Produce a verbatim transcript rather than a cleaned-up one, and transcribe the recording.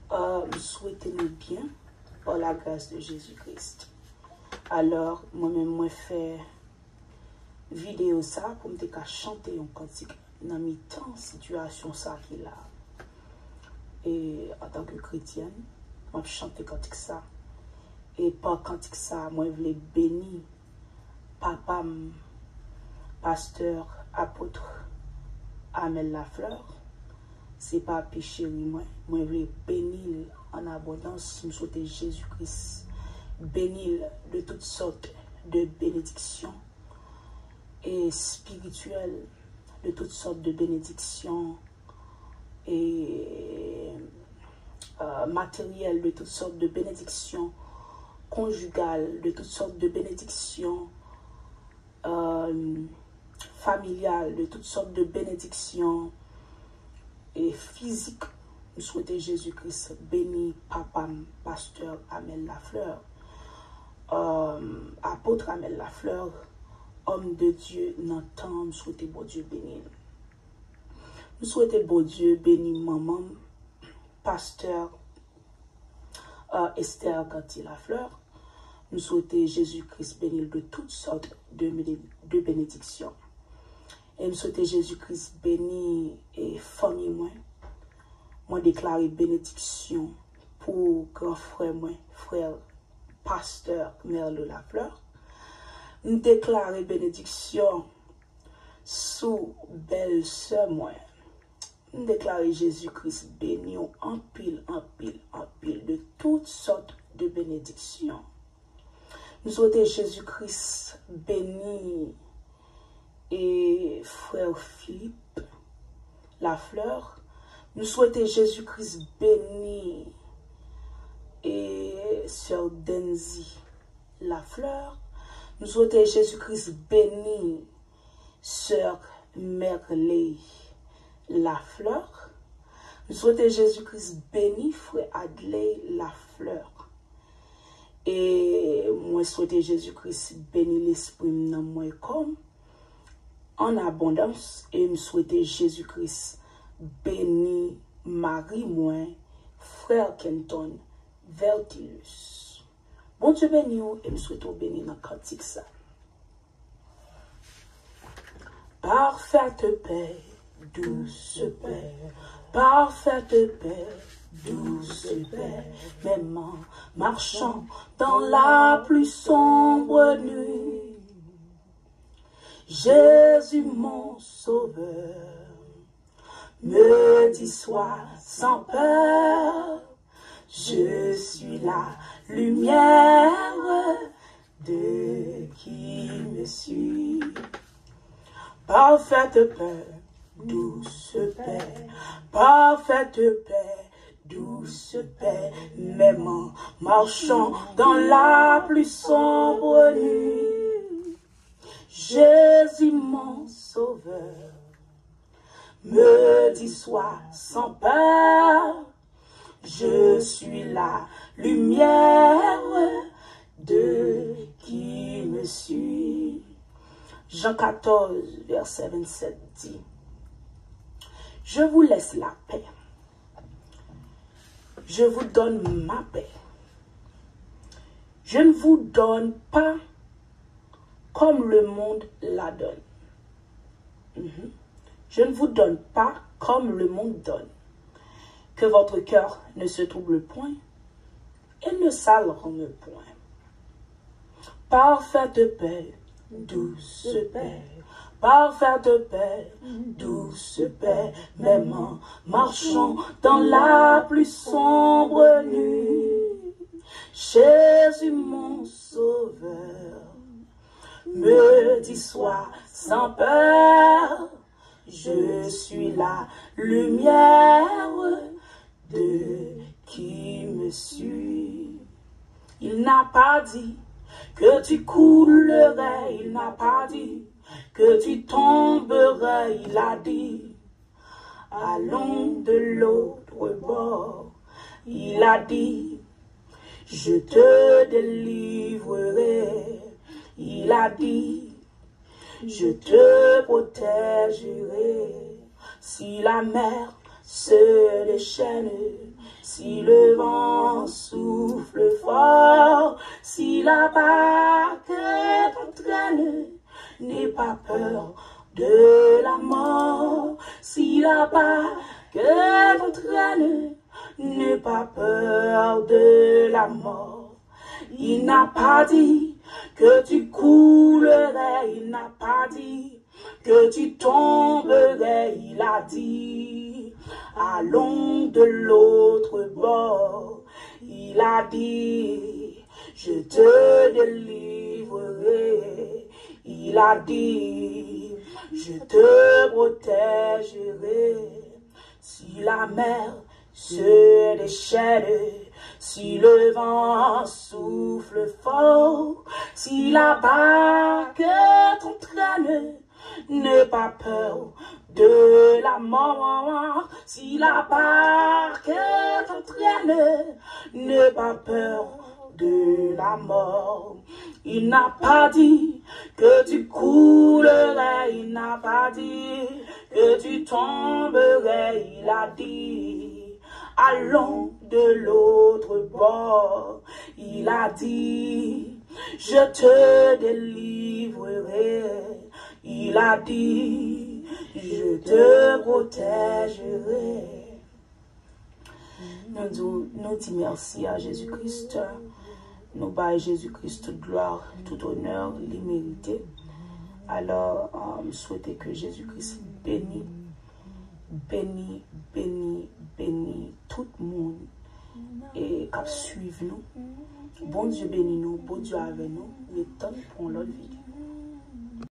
Euh, m swete nou byen, par la grâce de Jésus-Christ. Alò, mwen menm, mwen fè videyo sa pou m te ka chante yon kantik nan mitan sitiyasyon sa ki la. E antanke kretyèn, m ap chante kantik sa. E pa kantik sa, mwen vle beni papa m, pastè, apot Amel Lafleur. Se papi cheri mwen. Mwen vle beni l an abondans. M swete Jezi Kris beni l de tout sòt de benediksyon e espirityèl, de tout sòt de benediksyon e euh, materyèl, de tout sòt de benediksyon konjigal, de tout sòt de benediksyon euh, familyal, de tout sòt de benediksyon e fizik. M swete Jezi Kris beni papa m, pastè Amel Lafleur, euh, apot Amel Lafleur, homme de Dieu nan tan, m swete Bondye beni l. M swete Bondye beni manman m, pastè euh, Esther Gantier Lafleur. M swete Jezi Kris beni l de tout sòt de, de benediksyon. E m swete Jezi Kris beni e fanmi mwen. Mwen deklare benediksyon pou gran frè mwen, frè pastè Merlo Lafleur. M deklare benediksyon sou bèl sè mwen. M deklare Jezi Kris beni w anpil, anpil, anpil de tout sòt de benediksyon. M swete Jezi Kris beni e frè Philippe Lafleur. M swete Jezi Kris beni e sè Denzi Lafleur. M swete Jezi Kris beni sè Merley Lafleur. M swete Jezi Kris beni frè Adley Lafleur. E mwen swete Jezi Kris beni lespri m, nanm mwen e kò m an abondans. E m swete Jezi Kris beni mari mwen, frè Kenton Vertilus. Bondye beni w e m swete w beni nan kantik sa. Parfaite paix, douce paix, parfaite paix, douce paix, même en marchant dans la plus sombre nuit. Jésus mon sauveur, me dis sois sans peur, je suis la lumière de qui me suit. Parfaite paix, douce paix, parfaite paix, douce paix, même en marchant dans la plus sombre nuit. Jésus mon sauveur, me dis sois sans peur, je suis la lumière de qui me suit. Jean quatorze, verset vingt-sept dit, je vous laisse la paix. Je vous donne ma paix. Je ne vous donne pas comme le monde la donne. Mhm. Je ne vous donne pas comme le monde donne. Que votre cœur ne se trouble point et ne s'alarme point. Parfaite paix, douce paix, parfaite paix, douce paix, même en marchant dans la plus sombre nuit. Jésus mon sauveur, me dis sois sans peur, je suis la lumière de qui me suit. Il n'a pas dit que tu coulerais, il n'a pas dit que tu tomberais, il a dit, allons de l'autre bord. Il a dit, je te délivrerai. Il a dit, je te protégerai. Si la mer se déchaîne. Si le vent souffle fort, si la barque t'entraîne, n'aie pas peur de la mort. Si la barque t'entraîne, n'aie pas peur de la mort. Il n'a pas dit que tu coulerais, il n'a pas dit que tu tomberais, il a dit, allons de l'autre bord. Il a dit, je te délivrerai. Il a dit, je te protégerai. Si la mer se déchaîne, si le vent souffle fort, si la barque t'entraîne, n'aie pas peur de la mort. Si la barque t'entraîne, n'aie pas peur de la mort. Il n'a pas dit que tu coulerais, il n'a pas dit que tu tomberais, il a dit, allons de l'autre bord. Il a dit, je te délivrerai. Il a dit, je te protégerai. Nou di, nou di mèsi a Jezi Kris. Nou bay Jezi Kris tout glwa, tout onè li merite. Alò, euh, m swete ke Jezi Kris beni, beni, beni, beni tout moun e k ap swiv nou. Bondye beni nou, Bondye avè nou. Ret tann pou yon lòt videyo.